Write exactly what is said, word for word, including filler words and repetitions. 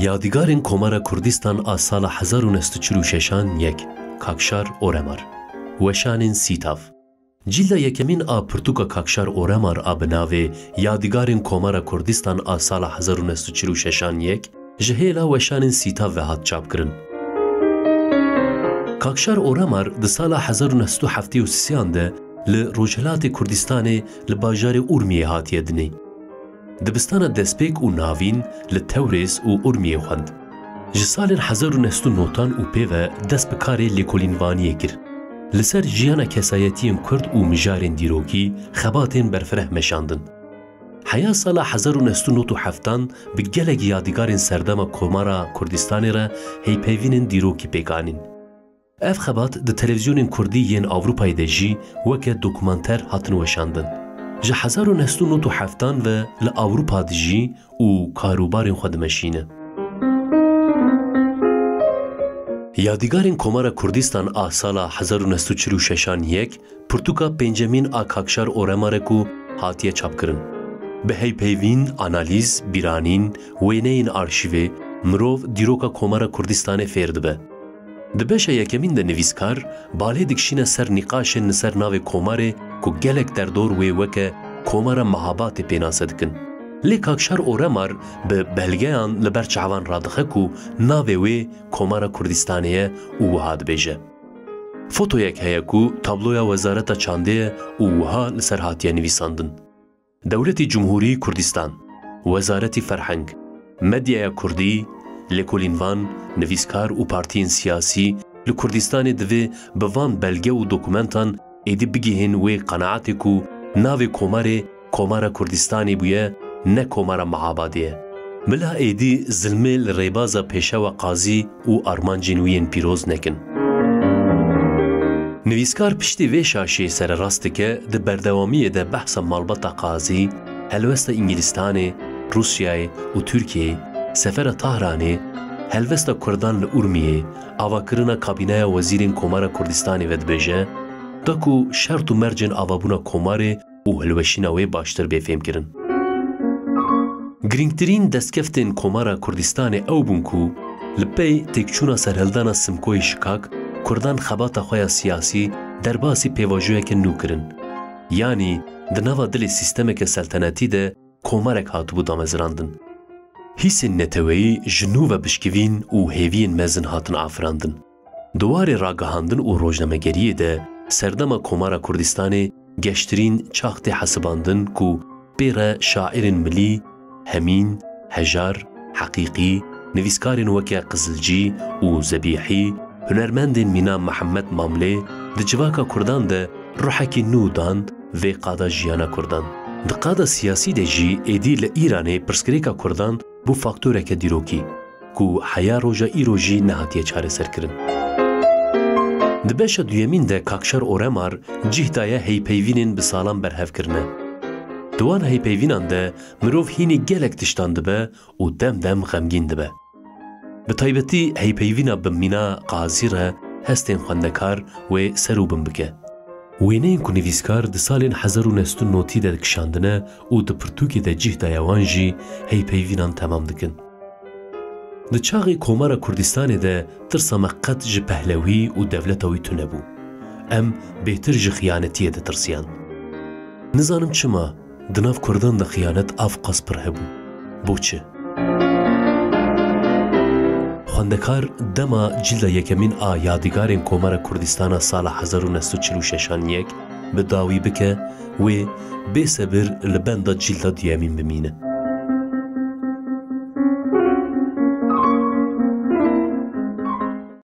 Yadîgarên Komara Kurdistan a sala hezar û neh sed û çil û şeşan yek, Kakşar Oremar. Weşanên Sîtav. Cîlda yekemîn a pirtûka Kakşar Oremar a bi navê Yadîgarên Komara Kurdistan a sala hezar û neh sed û çil û şeşan yek ji hêla Weşanên Sîtav ve hat çapkirin. Kakşar Oremar di sala hezar û neh sed û heftê û sêyan de li Rojhilatê Kurdistanê li bajarê Urmiyê hatiye dinê. Dibistana destpêk û navîn li Tewrêz û Urmiyê xwend. Ji salên hezar û neh sed û notan û pê ve dest bi karê lêkolînvaniyê kir. Li ser jiyana kesayetiyên Kurd û mijarên dîrokî xebatên berfireh meşandin. Heya sala hezar û neh sed û nod û heftan bi gelek yadîgarên serdema Komara Kurdistanê re heypeyvînên dîrokî pêk anîn. Ev xebat di televîzyonên kurdî yên Ewropayê de jî weke dokumanter hatin weşandin. Ji hezar û neh sed û nod û heftan ve li Ewropa dijî û karûbarên xwe dimeşîne. Yadîgarên Komara Kurdistan a sala hezar û neh sed û çil û şeşan yek, pirtûka pêncemîn a Kakşar Oremar e ku hatiye çapkirin. Bi heypeyvîn, analîz, bîranîn, wêneyên arşîvê, mirov dîroka Komara Kurdistanê fêr dibe. Di beşa yekemîn de nivîskar balê dikişîne ser nîqaşên li ser navê komarê ku gelek derdor wê weke Komara Mehabatê pênase dikin. Lê Kakşar Oremar bi belgeyan li ber çavan radixe ku navê wê Komara Kurdistanê ye û wiha dibêje. Fotoyek heye ku tabloya Wezareta Çandê ye û wiha li ser hatiye nivîsandin. Dewletê Cumhurî Kurdistan, Wezaretî Ferheng, medyaya kurdî, lêkolînvan, nivîskar û partiyên siyasî li Kurdistanê divê bi van belge û dokumentan êdî bigihên wê qenaetê ku navê komarê Komara Kurdistanê bûye, ne Komara Mehabadê ye. Bila êdî zilmê li rêbaza pêşewa qazî û armancên wî yên pîroz nekin. Nivîskar piştî vê şaşiyê sererast dike, di berdewamiyê de behsa malbata qazî, helwesta Îngilîstanê, Rûsyayê û Tirkiyeyê, sefera Tahranê, helwesta Kurdan li Urmiyê, avakirina kabîneya wezîrên Komara Kurdistanê ve dibêje, da ku şert û mercên avabûna komarê û hilweşîna wê baştir bê fêmkirin. Girîngtirîn destkeftên Komara Kurdistanê ew bûn ku li pey têkçûna serhildana Simkoyê Şikak, Kurdan xebata xwe ya siyasî derbasî pêvajoyeke nû kirin. Yanî di nava dilê sîstemeke seltenetî de komarek hatibû damezirandin. Hîsên neteweyî ji nû ve bişkivîn û hêviyên mezin hatin afirandin. Di warê ragihandin û rojnamegeriyê de serdema Komara Kurdistanê geştirîn çax tê hesibandin ku pê re şairên milî Hemîn, Hejar, Heqîqî, nivîskarên weke Qizilcî û Zebîhî, hunermendên mîna Mihemed Mamlê di civaka Kurdan de ruhekî nû dan vê qada jiyana Kurdan. Di qada siyasî de jî êdî li Îranê pirsgirêka Kurdan bû faktoreke dîrokî, ku heya roja îro jî nehatiye çareserkirin. Di beşa duyemîn de Kakşar Oremar cih daye heypeyvînên bi salan berhev kirine. Di wan heypeyvînan de mirov hînî gelek tiştan dibe û dem dem xemgîn dibe. Bi taybetî heypeyvîna bi mîna Qazî re hestên xwendekar wê ser û bin bike. Wêneyên ku nivîskar di salên hezar û neh sed û notî de kişandine û di pirtûkê de cih daye wan jî heypeyvînan temam dikin. Di çaxê Komara Kurdistanê de tirsa me qet ji pehlewî û dewleta wî tune bû. Em bêtir ji xiyanetiyê ditirsiyan. Nizanim çima di nav Kurdan de xiyanet avqas pir hebû. Bo çi? Xwendekar dema cîlda yekemîn a Yadîgarên Komara Kurdistana sala hezar û neh sed û çil û şeşan yek bi dawî bike, wê bêsebir li benda cîlda duyemîn bimîne.